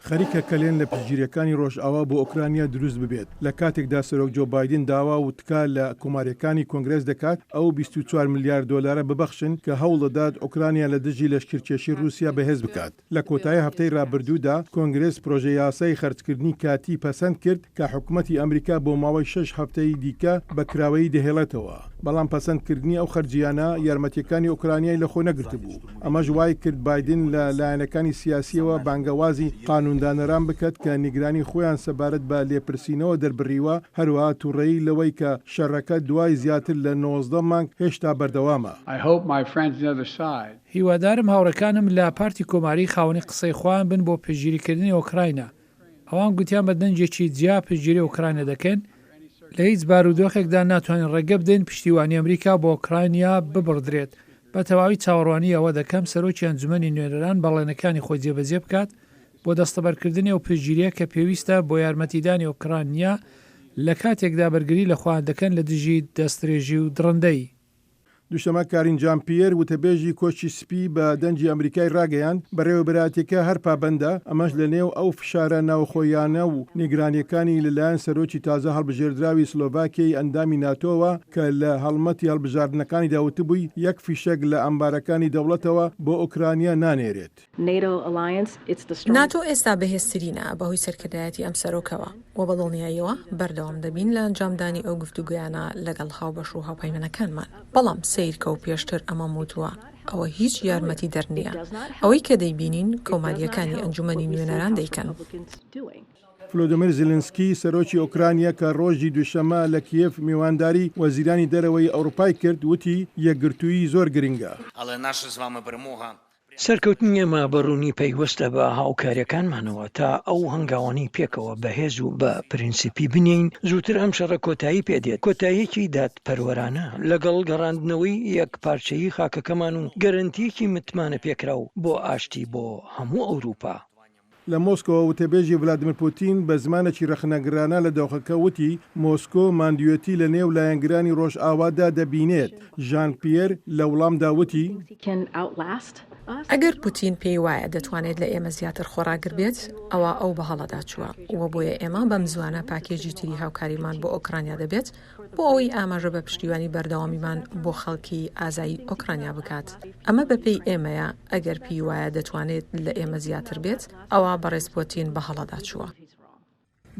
خەریکە کەلێن لە پشتگیرییەکانی ڕۆژئاوا بۆ ئۆکرانیا دروست ببێت، لە کاتێکدا سەرۆک جۆ بایدن داوا و تکا لە کۆمارییەکانی کۆنگرێس دەکات ئەو 24 ملیار دۆلارە ببەخشن کە هەوڵدەدات ئۆکرانیا لە دژی لەشکرکێشی ڕووسیا بەهێز بکات. لە کۆتایی هەفتەی ڕابردوودا کۆنگرێس پرۆژەیاسای خەرجکردنی کاتیی پەسەند کرد کە حکومەتی ئەمریکا بۆ ماوەی شەش هەفتەی دیکە بە کراوەیی دەهێڵێتەوە، بەڵام پەسەندکردنی ئەو خەرجییانە یارمەتییەکانی ئۆکرانیای لەخۆ نەگرتبوو، ئەمەش وایکرد بایدن لە لایەنەکانی سیاسییەوە بانگەوازی قانوندانەران بکات کە نیگرانی خۆیان سەبارەت بە لێپرسینەوە دەربڕیوە، هەروەها توڕەیی لەوەی کە شەڕەکە دوای زیاتر لە 19 مانگ هێشتا بەردەوامە. هیوادارم هاوڕێکانم لە پارتی کۆماری خاوەنی قسەی خۆیان بن بۆ پشتگیریکردنی ئۆکراینا. ئەوان گوتیان بە دەنگێکی جیا پشتگیری ئۆکراینا دەکەین. لە هیچ بارودۆخێکدا ناتوانین ڕێگە بدەین پشتیوانی ئەمریکا بۆ ئۆکرانیا ببڕدرێت. بە تەواوی چاوەڕوانی ئەوە دەکەم سەرۆکی ئەنجومەنی نوێنەران بەڵێنەکانی خۆی جێبەجێ بکات بۆ دەستەبەرکردنی ئەو پشتگیرییە کە پێویستە بۆ یارمەتیدانی ئۆکرانیا لە کاتێکدا بەرگری لە خۆیان دەکەن لە دژی دەستدرێژی و دڕندەیی. دووشەمە کارین جان پیێر وتەبێژی کۆشکی سپی بە دەنگی ئەمریکای راگەیاند، بەڕێوەبەرایەتیەکە هەر پابەندە، ئەمەش لەنێو ئەو فشارە ناوخۆییانە و نیگرانیەکانی لەلایەن سەرۆکی تازە هەڵبژێردراوی سلۆڤاکیای ئەندامی ناتۆوە کە لە هەڵمەتی هەڵبژاردنەکانیدا وتبووی یەک فیشەک لە ئەمبارەکانی دەوڵەتەوە بۆ ئۆکرانیا نانێرێت. ناتۆ ئێستا بەهێزترینە بەهۆی سەرکردایەتی ئەم سەرۆکەوە و بە دڵنیاییەوە بەردەوام دەبین لە ئەنجامدانی ئەو گفتوگۆیانە لەگەڵ هاوبەش و هاوپەیمانەکانمان، بەڵام سەیرکە و پێشتر ئەمەم وتووە، ئەوە هیچ یارمەتیدەر نییە، ئەوەی کە دەیبینین کۆمارییەکانی ئەنجومەنی نوێنەران دەیکەن. فلۆدۆمیر زیلینسکی، سەرۆکی ئۆکرانیا کە ڕۆژی دووشەممە لە کیێڤ میوانداری وەزیرانی دەرەوەی ئەوروپای کرد، وتی، یەکگرتوویی زۆر گرنگە. سەرکەوتنی ئێمە بە ڕوونی پەیوەستە بە هاوکارییەکانمانەوە تا ئەو هەنگاوانەی پێکەوە بەهێز و بە پرینسیپی بنێین، زووتر ئەم شەڕە کۆتایی پێ دێت، کۆتاییەکی دادپەروەرانە، لەگەڵ گەڕاندنەوەی یەکپارچەیی خاکەکەمان و گەرەنتییەکی متمانەپێکراو بۆ ئاشتی بۆ هەموو ئەوروپا. لە مۆسکۆوە وتەبێژی ڤلادیمیر پوتین بە زمانێکی ڕەخنەگرانە لە دۆخەکە وتی، مۆسکۆ ماندووێتی لە نێو لایەنگرانی ڕۆژئاوادا دەبینێت. ژان پیێر لە وڵامدا وتی. ئەگەر پوتین پێی وایە دەتوانێت لە ئێمە زیاتر خۆڕاگر بێت، ئەوا ئەو بە هەڵەدا چووە و بۆیە ئێمە بەمزووانە پاکێجی تری هاوکاریمان بۆ ئۆکرانیا دەبێت بۆ ئەوەی ئاماژە بە پشتیوانی بەردەوامیمان بۆ خەڵکی ئازای ئۆکرانیا بکات. ئەمە بەپێی ئێمەیە، ئەگەر پێی وایە دەتوانێت لە ئێمە زیاتر بێت، ئەوا بەڕێز پۆتین بە هەڵەدا چووە.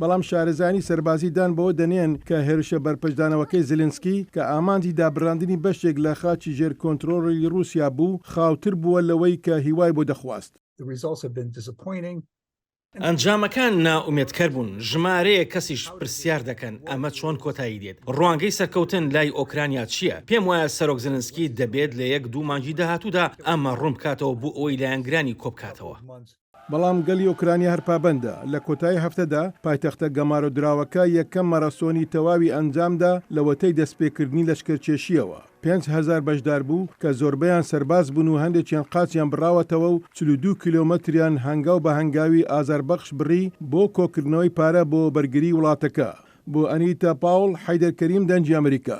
بەڵام شارەزایانی سەربازی دان بەوە دەنێن کە هێرشە بەرپەرچدانەوەکەی زیلینسکی کە ئامانجی دابڕاندنی بەشێک لە خاکی ژێر کۆنترۆڵی ڕووسیا بوو، خاوتر بووە لەوەی کە هیوای بۆ دەخواست. ئەنجامەکان نائومێدکەر بوون، ژمارەیەک کەسیش پرسیار دەکەن ئەمە چۆن کۆتایی دێت؟ ڕوانگەی سەرکەوتن لای ئۆکرانیا چییە؟ پێم وایە سەرۆک زێلێنسکی دەبێت لە یەک دوو مانگی داهاتوودا ئەمە ڕوون بکاتەوە بۆ ئەوەی لایەنگرانی کۆبکاتەوە. بەڵام گەلی ئۆکرانیا هەر پابەندە. لە کۆتایی هەفتەدا، پایتەختە گەمارۆدراوەکە یەکەم ماراسۆنی تەواوی ئەنجامدا لەوەتەی دەستپێکردنی لەشکرکێشییەوە. 5000 بەشداربوو کە زۆربەیان سەرباز بوون و هەندێکیان قاچیان بڕاوەتەوە و 42 کیلۆمەتریان هەنگاو بە هەنگاوی ئازاربەخش بڕی بۆ کۆکردنەوەی پارە بۆ بەرگری وڵاتەکە. بۆ ئەنیتا پاوڵ، حەیدەر کەریم، دەنگی ئەمریکا.